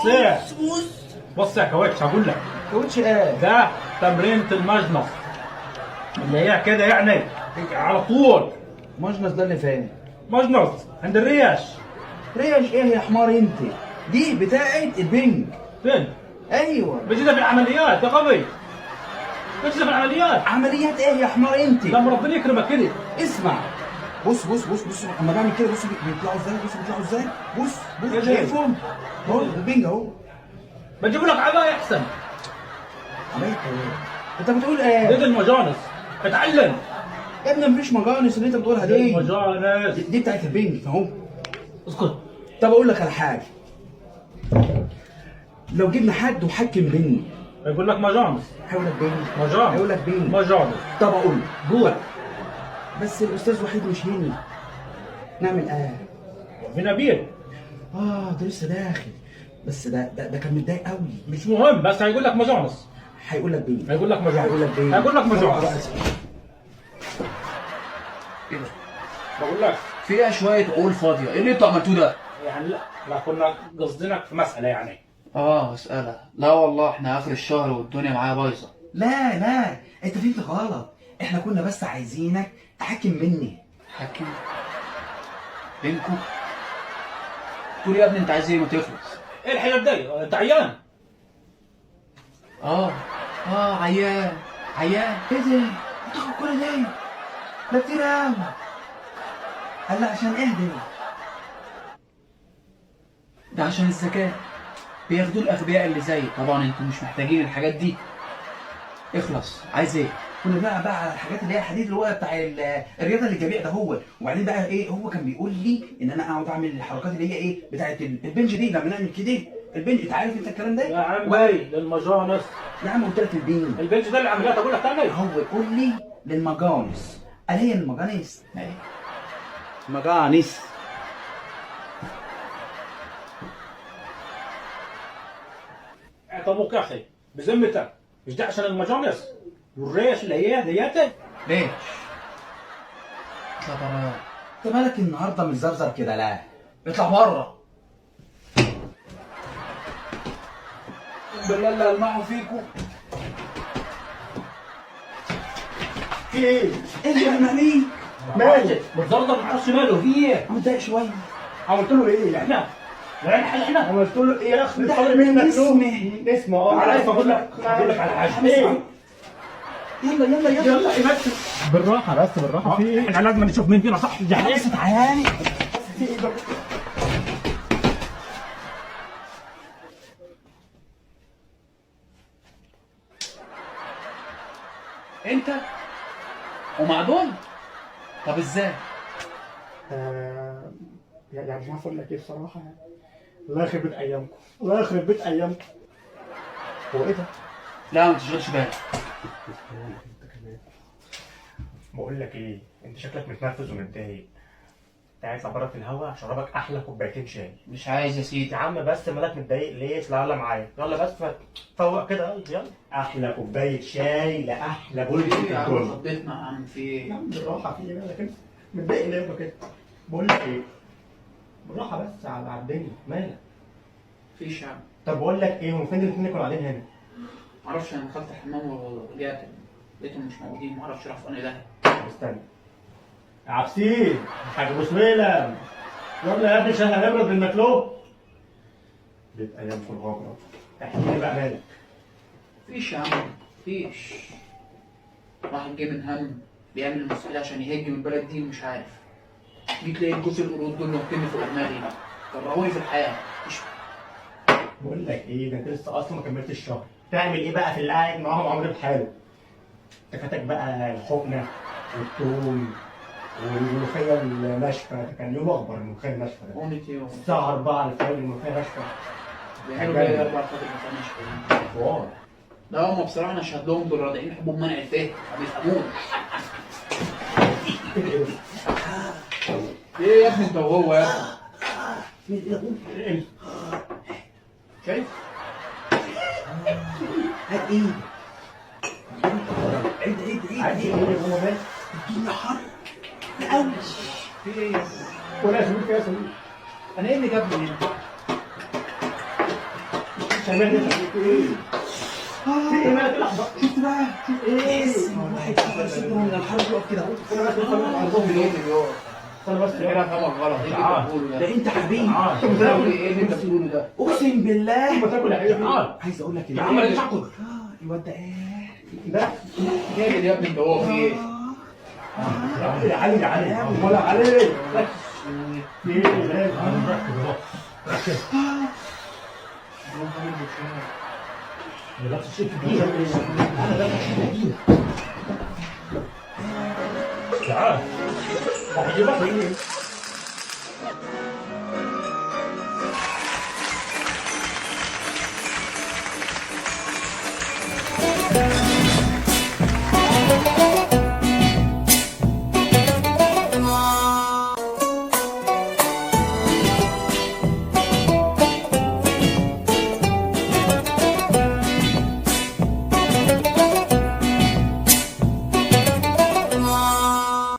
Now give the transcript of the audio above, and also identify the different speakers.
Speaker 1: بص ايه؟
Speaker 2: بص بص.
Speaker 1: بص يا كوتش، هقول لك.
Speaker 2: كوتش ايه؟
Speaker 1: ده تمرينة المجنص اللي هي كده يعني على طول.
Speaker 2: مجنص ده اللي فين؟
Speaker 1: مجنص عند الريش.
Speaker 2: ريش ايه يا حمار انت؟ دي بتاعت البنج.
Speaker 1: فين؟
Speaker 2: ايوه.
Speaker 1: بيجي ده في العمليات يا غبي، بيجي ده في العمليات.
Speaker 2: عمليات ايه يا حمار انت؟
Speaker 1: لما ربنا يكرمك كده.
Speaker 2: اسمع، بص بص بص بص، اما بعمل كده بص بيطلعوا ازاي، بص بيطلعوا ازاي، بص
Speaker 1: إيه
Speaker 2: بص،
Speaker 1: ده؟
Speaker 2: شايفهم؟ اهو البنج اهو.
Speaker 1: بجيب لك عباية احسن.
Speaker 2: عملت ايه؟ انت بتقول ايه؟
Speaker 1: دي المجانس، اتعلم.
Speaker 2: يا ابني مفيش مجانس اللي انت بتقولها دي.
Speaker 1: المجانس
Speaker 2: دي بتاعت البنج اهو.
Speaker 1: اسكت.
Speaker 2: طب اقول لك على حاجة، لو جبنا حد وحكم بيني
Speaker 1: يقول لك مجانس.
Speaker 2: هيقول لك بنج.
Speaker 1: مجانس.
Speaker 2: هيقول لك بنج.
Speaker 1: مجانس.
Speaker 2: طب اقول لك.
Speaker 1: قول.
Speaker 2: بس الاستاذ وحيد مش هنا، نعمل ايه؟
Speaker 1: في نبيل.
Speaker 2: اه ده لسه داخل، بس ده كان متضايق قوي.
Speaker 1: مش مهم، بس هيقول لك مجانس.
Speaker 2: هيقول لك بنج.
Speaker 1: هيقول لك مجانس.
Speaker 2: هيقول لك بنج.
Speaker 1: هيقول لك مجانس.
Speaker 3: ايه ده؟
Speaker 1: بقول لك
Speaker 3: فيها شوية عقول فاضية، ايه اللي انتوا عملتوه ده؟
Speaker 1: يعني لا لا، كنا قصدينك في مسألة يعني.
Speaker 3: اه مسألة؟ لا والله احنا اخر الشهر والدنيا معايا بايظة.
Speaker 2: لا لا، انت فهمت غلط، احنا كنا بس عايزينك تحكم مني.
Speaker 3: حاكم بينكو؟ تقول يا ابني انت عايز ايه؟ ما تخلص.
Speaker 1: ايه الحاجات دي؟ انت عيان.
Speaker 3: اه عيان عيان.
Speaker 2: ايه ده؟ بتاخد كل ده؟ ده كتير قوي. قال لا عشان ايه ده؟
Speaker 3: ده عشان الذكاء بياخدوه الاغبياء اللي زي، طبعا انتوا مش محتاجين الحاجات دي. اخلص، عايز ايه؟
Speaker 2: كنا بنلعب بقى على الحاجات اللي هي الحديد اللي هو بتاع الرياضة اللي الجميع ده هو. وبعدين بقى ايه، هو كان بيقول لي ان انا اقعد اعمل الحركات اللي هي ايه بتاعت البنج دي، لما نعمل كده البنج، انت عارف انت الكلام ده؟
Speaker 1: يا عمي للمجانس.
Speaker 2: يا عم قلت لك البنج.
Speaker 1: البنج ده العمليات، اقول لك تاني.
Speaker 2: هو يقول لي للمجانس، قال هي المجانس.
Speaker 3: ايه؟
Speaker 2: مجانس.
Speaker 1: طب يا اخي بذمتك مش ده عشان المجانس والريش اللي هي دياتي؟
Speaker 3: ليش؟ اطلع بره.
Speaker 2: انت مالك النهارده متزرزر كده؟ لا
Speaker 3: اطلع بره. بالله اللي المعه فيكو.
Speaker 1: في ايه؟
Speaker 2: ايه اللي عمل ليك؟
Speaker 1: مالك؟ متزرزر ما اعرفش ماله، في ايه؟
Speaker 2: متضايق شوية.
Speaker 1: عملت له ايه؟ احنا؟ لا احنا
Speaker 4: عملت له ايه يا اخي؟
Speaker 2: ده
Speaker 4: طالب منك
Speaker 2: نسمة.
Speaker 4: نسمة. اه
Speaker 1: تعالى بس اقول لك، اقول لك على حاجة.
Speaker 4: ايه؟
Speaker 2: يلا يلا يلا
Speaker 4: يلا يا بس بالراحة، بس بالراحة. في ايه؟
Speaker 1: احنا لازم نشوف مين فينا صح. يعني
Speaker 2: بس تعالي.
Speaker 4: في ايه بقى؟
Speaker 3: انت ومع دول؟ طب ازاي؟
Speaker 4: يعني مش عارف اقول لك ايه بصراحة يعني. الله يخرب بيت ايامكم، الله يخرب بيت ايامكم. هو ايه ده؟
Speaker 3: لا ما تشغلش بالك.
Speaker 4: بقول لك ايه، انت شكلك متنرفز ومتضايق. تعالى اطلع بره في الهوا اشربك احلى كوبايتين شاي.
Speaker 3: مش عايز يا سيدي.
Speaker 4: يا عم بس مالك متضايق ليه؟ اطلع يلا معايا، يلا بس فوق كده، يلا يلا. احلى كوباية شاي لاحلى بولتي في
Speaker 3: يا عم
Speaker 4: الدنيا.
Speaker 3: خضتنا يا عم، في ايه؟
Speaker 4: يا عم بالراحة، في ايه مالك انت؟ متضايق ليه يابا كده؟ بقول لك ايه؟ بالراحة بس على الدنيا، مالك؟
Speaker 3: مفيش يا عم.
Speaker 4: طب بقول لك ايه، هم فين الاثنين اللي كانوا قاعدين هنا؟
Speaker 3: معرفش، انا دخلت الحمام ورجعت لقيتهم مش موجودين، معرفش راحوا في انهي داهية.
Speaker 4: طب استنى. يا عبسين، حاج ابو سويلم، يلا يا ابني عشان هنبرد بالمكلوب. بيبقى ايامكم الغابرة. احكي لي بقى مالك؟
Speaker 3: مفيش يا عم، مفيش. واحد جه من هم بيعمل المستحيل عشان يهج من البلد دي ومش عارف. جيت لقيت جوز القرود دول نطني فوق دماغي، كرهوني في الحياة. مش
Speaker 4: بقول لك ايه، ده انت لسه اصلا ما كملتش الشهر، تعمل ايه بقى في اللي قاعد معاهم عمرو بحاله؟ انت فاتك بقى الحقنة والثوم والملوخيه الناشفه، ده كان يوم اخبر الملوخية الناشفه ده.
Speaker 3: قونة ايه؟
Speaker 4: الساعة 4 الفجر الملوخية ناشفة.
Speaker 3: بيعملوا بيها 4 الفجر ما كانش.
Speaker 4: حوار.
Speaker 3: لا هم بصراحة انا اشهد لهم، دول رادعين حبوب منع الفهم، ما بيفهموش. ايه يا ابني انت وهو يا ابني؟ شايف؟
Speaker 2: هات ايه؟ عيد عيد عيد
Speaker 4: عايز
Speaker 2: عيد.
Speaker 4: ايه يا ماما مالك؟
Speaker 2: الدنيا حر قوي.
Speaker 3: في ايه يا ابني؟
Speaker 4: ولا يا سمير، يا سمير.
Speaker 3: انا ايه اللي جابني هنا؟
Speaker 4: الشمال ده ايه؟ في ايه مالك لحظة؟
Speaker 2: شفت بقى؟ ايه؟ الواحد شعر صدره من الحر يقف كده اهو.
Speaker 4: انا بس عندهم
Speaker 3: ايه اللي بيقع؟
Speaker 4: انا بس
Speaker 3: انا فاهمك غلط. ايه اللي انت بتقوله
Speaker 2: ده
Speaker 3: ده؟
Speaker 2: انت حبيبي.
Speaker 4: تعال.
Speaker 3: ايه اللي انت بتقوله ده؟
Speaker 2: اقسم بالله.
Speaker 4: ما تاكل يا حبيبي.
Speaker 1: تعال.
Speaker 2: عايز اقول لك
Speaker 1: يا عم انا تاكل.
Speaker 2: الواد ده ايه؟
Speaker 4: ده
Speaker 3: جامد يا ابني انت، هو في ايه؟
Speaker 4: يا علي يا علي ولا علي. في ايه؟
Speaker 1: راح كده اهو. راح كده. ده شيء كبير. انا ده شيء كبير. تعال. هجيبك.